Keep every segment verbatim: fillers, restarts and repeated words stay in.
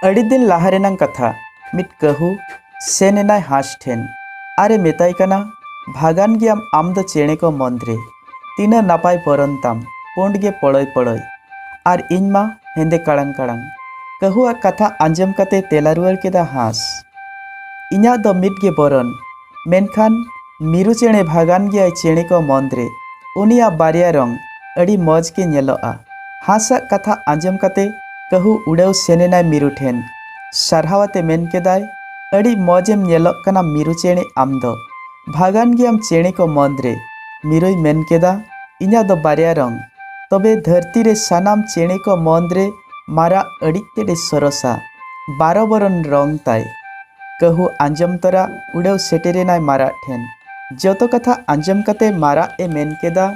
ᱟᱹᱰᱤ ᱫᱤᱱ ᱞᱟᱦᱟ ᱨᱮᱱᱟᱝ ᱠᱟᱛᱷᱟ᱾ ᱢᱤᱫ ᱠᱟᱹᱦᱩ ᱥᱮᱱ ᱮᱱᱟᱭ ᱦᱟᱸᱥ ᱴᱷᱮᱱ ᱟᱨ ᱮ ᱢᱮᱛᱟᱭ ᱠᱟᱱᱟ, "ᱵᱷᱟᱜᱟᱱ ᱜᱮᱭᱟᱢ ᱟᱢ ᱫᱚ ᱪᱮᱬᱮ ᱠᱚ ᱢᱚᱱᱫᱽᱨᱮ, ᱛᱤᱱᱟᱹᱜ ᱱᱟᱯᱟᱭ ᱵᱚᱨᱚᱱ ᱛᱟᱢ, ᱯᱩᱸᱰ ᱜᱮ ᱯᱚᱲᱚᱭ ᱯᱚᱲᱚᱭ, ᱟᱨ ᱤᱧ ᱢᱟ ᱦᱮᱸᱫᱮ ᱠᱟᱲᱟᱝ ᱠᱟᱲᱟᱝ᱾" ᱠᱟᱹᱦᱩᱣᱟᱜ ᱠᱟᱛᱷᱟ ᱟᱸᱡᱚᱢ ᱠᱟᱛᱮ ᱛᱮᱞᱟ ᱨᱩᱣᱟᱹᱲ ᱠᱮᱫᱟ ᱦᱟᱸᱥ, "ᱤᱧᱟᱜ ᱫᱚ ᱢᱤᱫ ᱜᱮ ᱵᱚᱨᱚᱱ, ᱢᱮᱱᱠᱷᱟᱱ ᱢᱤᱨᱩ ᱪᱮᱬᱮ ᱵᱷᱟᱜᱟᱱ ᱜᱮᱭᱟᱭ ᱪᱮᱬᱮ ᱠᱚ ᱢᱚᱱᱫᱽᱨᱮ, ᱩᱱᱤᱭᱟᱜ ᱵᱟᱨᱭᱟ ᱨᱚᱝ ᱟᱹᱰᱤ ᱢᱚᱡᱽ ᱜᱮ ᱧᱮᱞᱚᱜᱼᱟ᱾" ᱦᱟᱸᱥᱟᱜ ᱠᱟᱛᱷᱟ ᱟᱸᱡᱚᱢ ᱠᱟᱛᱮ ᱠᱟᱹᱦᱩ ᱩᱰᱟᱹᱣ ᱥᱮᱱ ᱮᱱᱟᱭ ᱢᱤᱨᱩ ᱴᱷᱮᱱ᱾ ᱥᱟᱨᱦᱟᱣ ᱟᱛᱮ ᱢᱮᱱ ᱠᱮᱫᱟᱭ, "ᱟᱹᱰᱤ ᱢᱚᱡᱽ ᱮᱢ ᱧᱮᱞᱚᱜ ᱠᱟᱱᱟ ᱢᱤᱨᱩ ᱪᱮᱬᱮ ᱟᱢ ᱫᱚ᱾ ᱵᱷᱟᱜᱟᱱ ᱜᱮᱭᱟᱢ ᱪᱮᱬᱮ ᱠᱚ ᱢᱚᱱᱫᱽᱨᱮ᱾" ᱢᱤᱨᱩᱭ ᱢᱮᱱ ᱠᱮᱫᱟ, "ᱤᱧᱟᱜ ᱫᱚ ᱵᱟᱨᱭᱟ ᱨᱚᱝ, ᱛᱚᱵᱮ ᱫᱷᱟᱹᱨᱛᱤ ᱨᱮ ᱥᱟᱱᱟᱢ ᱪᱮᱬᱮ ᱠᱚ ᱢᱚᱱᱫᱽᱨᱮ ᱢᱟᱨᱟᱜ ᱟᱹᱰᱤ ᱛᱮᱫ ᱮ ᱥᱚᱨᱚᱥᱟ, ᱵᱟᱨᱚ ᱵᱚᱨᱚᱱ ᱨᱚᱝ ᱛᱟᱭ᱾" ᱠᱟᱹᱦᱩ ᱟᱸᱡᱚᱢ ᱛᱚᱨᱟ ᱩᱰᱟᱹᱣ ᱥᱮᱴᱮᱨ ᱮᱱᱟᱭ ᱢᱟᱨᱟᱜ ᱴᱷᱮᱱ᱾ ᱡᱚᱛᱚ ᱠᱟᱛᱷᱟ ᱟᱸᱡᱚᱢ ᱠᱟᱛᱮ ᱢᱟᱨᱟᱜ ᱮ ᱢᱮᱱ ᱠᱮᱫᱟ,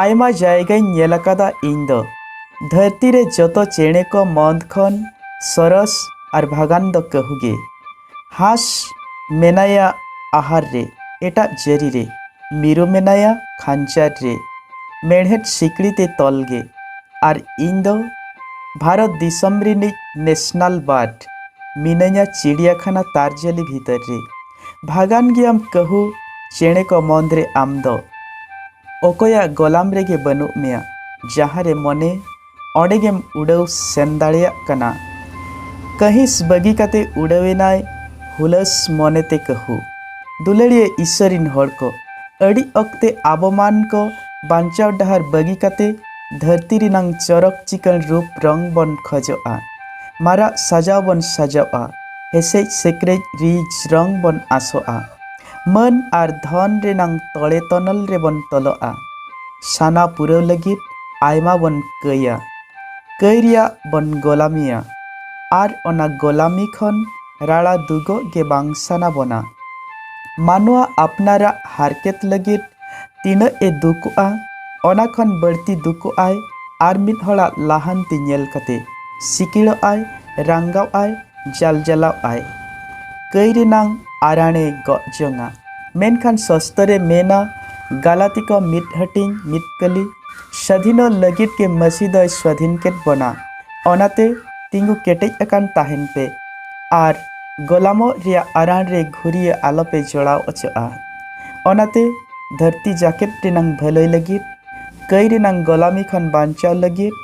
"ᱟᱭᱢᱟ ᱡᱟᱭᱜᱟᱧ ᱧᱮᱞ ᱟᱠᱟᱫᱟ ᱤᱧ ᱫᱚ᱾ ᱫᱷᱟᱹᱨᱛᱤ ᱨᱮ ᱡᱚᱛᱚ ᱪᱮᱬᱮ ᱠᱚ ᱢᱚᱸᱫᱽ ᱠᱷᱚᱱ ᱥᱚᱨᱚᱥ ᱟᱨ ᱵᱷᱟᱜᱟᱱ ᱫᱚ ᱠᱟᱹᱦᱩ ᱜᱮ᱾ ᱦᱟᱸᱥ ᱢᱮᱱᱟᱭᱟ ᱟᱦᱟᱨ ᱨᱮ, ᱮᱴᱟᱜ ᱡᱟᱹᱨᱤ ᱨᱮ, ᱢᱤᱨᱩ ᱢᱮᱱᱟᱭᱟ ᱠᱷᱟᱧᱪᱟᱨ ᱨᱮ, ᱢᱮᱬᱦᱮᱫ ᱥᱤᱠᱲᱤ ᱛᱮ ᱛᱚᱞ ᱜᱮ᱾ ᱟᱨ ᱤᱧ ᱫᱚ ᱵᱷᱟᱨᱚᱛ ᱫᱤᱥᱚᱢ ᱨᱤᱱᱤᱡ ᱱᱮᱥᱱᱟᱞ ᱵᱟᱨᱰ, ᱢᱤᱱᱟᱹᱧᱟ ᱪᱤᱲᱤᱭᱟᱠᱷᱟᱱᱟ ᱛᱟᱨᱡᱟᱹᱞᱤ ᱵᱷᱤᱛᱟᱹᱨ ᱨᱮ᱾ ᱵᱷᱟᱜᱟᱱ ᱜᱮᱭᱟᱢ ᱠᱟᱹᱦᱩ, ᱪᱮᱬᱮ ᱠᱚ ᱢᱚᱸᱫᱽ ᱨᱮ ᱟᱢ ᱫᱚ᱾ ᱚᱠᱚᱭᱟᱜ ᱜᱚᱞᱟᱢ ᱨᱮᱜᱮ ᱵᱟᱹᱱᱩᱜ ᱢᱮᱭᱟ, ᱡᱟᱦᱟᱸ ᱨᱮ ᱢᱚᱱᱮ ᱚᱸᱰᱮ ᱜᱮᱢ ᱩᱰᱟᱹᱣ ᱥᱮᱱ ᱫᱟᱲᱮᱭᱟᱜ ᱠᱟᱱᱟ᱾ ᱠᱟᱹᱦᱤᱥ ᱵᱟᱹᱜᱤ ᱠᱟᱛᱮ ᱩᱰᱟᱹᱣ ᱮᱱᱟᱭ ᱦᱩᱞᱟᱹᱥ ᱢᱚᱱᱮ ᱛᱮ ᱠᱟᱹᱦᱩ᱾ ᱫᱩᱞᱟᱹᱲᱤᱭᱟᱹ ᱤᱥᱥᱚᱨ ᱨᱤᱱ ᱦᱚᱲ ᱠᱚ, ᱟᱹᱰᱤ ᱚᱠᱛᱮ ᱟᱵᱚ ᱢᱟᱱ ᱠᱚ ᱵᱟᱧᱪᱟᱣ ᱰᱟᱦᱟᱨ ᱵᱟᱹᱜᱤ ᱠᱟᱛᱮ ᱫᱷᱟᱹᱨᱛᱤ ᱨᱮᱱᱟᱝ ᱪᱚᱨᱚᱠ ᱪᱤᱠᱟᱹᱬ ᱨᱩᱯ ᱨᱚᱝ ᱵᱚᱱ ᱠᱷᱚᱡᱚᱜᱼᱟ᱾ ᱢᱟᱨᱟᱜ ᱥᱟᱡᱟᱣ ᱵᱚᱱ ᱥᱟᱡᱟᱣᱜᱼᱟ, ᱦᱮᱸᱥᱮᱡ ᱥᱮᱠᱨᱮᱡ ᱨᱤᱡ ᱨᱚᱝ ᱵᱚᱱ ᱟᱥᱚᱜᱼᱟ᱾ ᱢᱟᱹᱱ ᱟᱨ ᱫᱷᱚᱱ ᱨᱮᱱᱟᱝ ᱛᱚᱲᱮ ᱛᱚᱱᱚᱞ ᱨᱮᱵᱚᱱ ᱛᱚᱞᱚᱜᱼᱟ᱾ ᱥᱟᱱᱟ ᱯᱩᱨᱟᱹᱣ ᱞᱟᱹᱜᱤᱫ ᱟᱭᱢᱟ ᱵᱚᱱ ᱠᱟᱹᱭᱟ᱾ ᱠᱟᱹᱭ ᱨᱮᱭᱟᱜ ᱵᱚᱱ ᱜᱚᱞᱟᱢᱤᱭᱟ ᱟᱨ ᱚᱱᱟ ᱜᱚᱞᱟᱢᱤ ᱠᱷᱚᱱ ᱨᱟᱲᱟ ᱫᱩᱜᱚᱜ ᱜᱮ ᱵᱟᱝ ᱥᱟᱱᱟ ᱵᱚᱱᱟ᱾ ᱢᱟᱱᱣᱟ ᱟᱯᱱᱟᱨᱟᱜ ᱦᱟᱨᱠᱮᱛ ᱞᱟᱹᱜᱤᱫ ᱛᱤᱱᱟᱹᱜ ᱮ ᱫᱩᱠᱩᱜᱼᱟ, ᱚᱱᱟ ᱠᱷᱚᱱ ᱵᱟᱹᱲᱛᱤ ᱫᱩᱠᱩᱜᱼᱟᱭ ᱟᱨ ᱢᱤᱫ ᱦᱚᱲᱟᱜ ᱞᱟᱦᱟᱱᱛᱤ ᱧᱮᱞ ᱠᱟᱛᱮ᱾ ᱥᱤᱠᱤᱲᱚᱜᱼᱟᱭ, ᱨᱟᱸᱜᱟᱣᱜᱼᱟᱭ, ᱡᱟᱞᱡᱟᱞᱟᱣᱜᱼᱟᱭ᱾ ᱠᱟᱹᱭ ᱨᱮᱱᱟᱝ ᱟᱨᱟᱬᱮ ᱜᱚᱜ ᱡᱚᱝᱟ᱾ ᱢᱮᱱᱠᱷᱟᱱ ᱥᱚᱥᱛᱚ ᱨᱮ ᱢᱮᱱᱟ, ᱜᱟᱞᱟᱛᱤ ᱠᱚ ᱢᱤᱫ ᱦᱟᱹᱴᱤᱧ ᱢᱤᱫ ᱠᱟᱹᱞᱤ, ᱥᱟᱹᱫᱷᱤᱱᱚᱜ ᱞᱟᱹᱜᱤᱫ ᱜᱮ ᱢᱟᱹᱥᱤ ᱫᱚᱭ ᱥᱟᱹᱫᱷᱤᱱ ᱠᱮᱫ ᱵᱚᱱᱟ᱾ ᱚᱱᱟᱛᱮ ᱛᱤᱸᱜᱩ ᱠᱮᱴᱮᱡ ᱟᱠᱟᱱ ᱛᱟᱦᱮᱱ ᱯᱮ ᱟᱨ ᱜᱚᱞᱟᱢᱚᱜ ᱨᱮᱭᱟᱜ ᱟᱨᱟᱬ ᱨᱮ ᱜᱷᱩᱨᱤᱭᱟᱹ ᱟᱞᱚᱯᱮ ᱡᱚᱲᱟᱣ ᱚᱪᱚᱜᱼᱟ᱾ ᱚᱱᱟᱛᱮ ᱫᱷᱟᱹᱨᱛᱤ ᱡᱟᱠᱮᱛ ᱨᱮᱱᱟᱝ ᱵᱷᱟᱹᱞᱟᱹᱭ ᱞᱟᱹᱜᱤᱫ, ᱠᱟᱹᱭ ᱨᱮᱱᱟᱝ ᱜᱚᱞᱟᱢᱤ ᱠᱷᱚᱱ ᱵᱟᱧᱪᱟᱣ ᱞᱟᱹᱜᱤᱫ,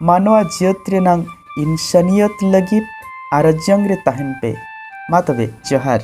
ᱢᱟᱱᱣᱟ ᱡᱟᱹᱛ ᱨᱮᱱᱟᱝ ᱤᱱᱥᱟᱱᱤᱭᱚᱛ ᱞᱟᱹᱜᱤᱫ ᱟᱨᱚᱡᱽ ᱡᱚᱝ ᱨᱮ ᱛᱟᱦᱮᱱ ᱯᱮ᱾ ᱢᱟ ᱛᱚᱵᱮ, ᱡᱚᱦᱟᱨ᱾